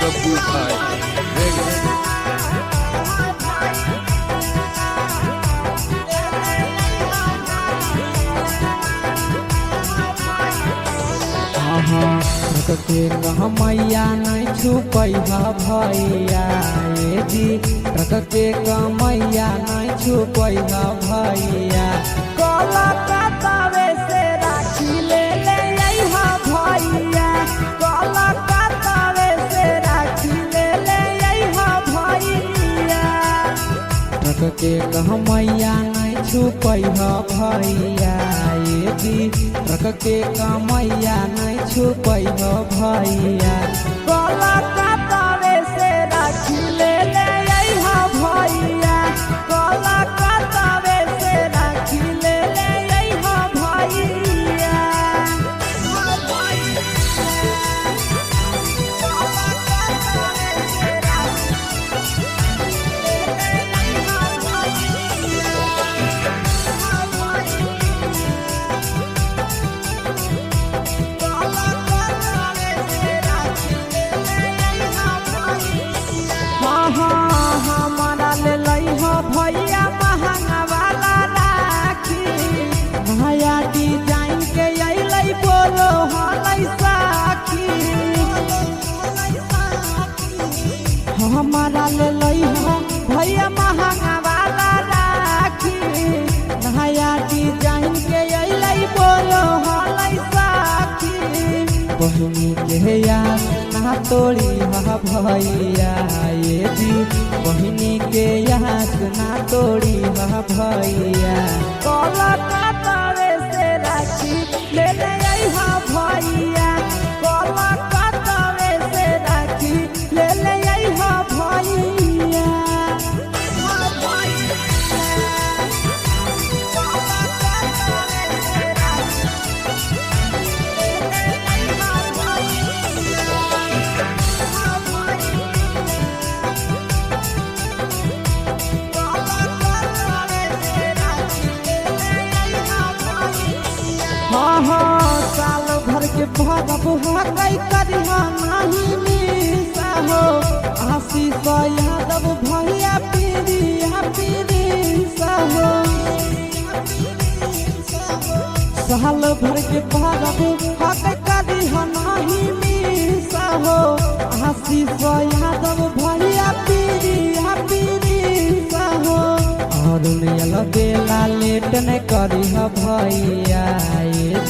Babbu Bhai Ready. हाँ truck के कमैया नहीं छुपैहा भैया ए जी, ट्रक के कमैया नहीं छुपैहा भैया। कलकत्तावे से राखी ले ले अइहा भैया, कलकत्तावे से राखी ले ले अइहा भैया। ट्रक के कमैया नहीं छुपैहा भैया ए जी, ट्रक के कमैया नहीं छुपैहा भैया। कलकत्तावे से राखी ले ले अइहा भैया, कलकत्तावे से राखी ले ले अइहा भैया। हाँ हाँ हमारा ले लइहा भैया महंगा वाला राखी, नया डिजाइन के अइलै बोलो हलै साखी। हमारा ले लइहा भैया महंगा वाला राखी, नया डिजाइन के अइलै बोलो हलै साखी। बहिनी के आस ना तोड़ी हा भैया ए जी, बहिनी के आस ना तोड़ी हा भैया। कलकत्तावे से राखी ले ले अइहा भैया, कलकत्तावे से राखी ले ले अइहा भैया। हाँ हाँ साल भर के भरब हकै करिहा नाही मिसा हो, आशीष यादव भैया पीरिया पीरिसा हो। साल भर के भरब हकै करिहा नाही मिसा हो, आशीष यादव भैया पीरिया पीरिसा हो। अरुण बेला लेट न करिह भैया ए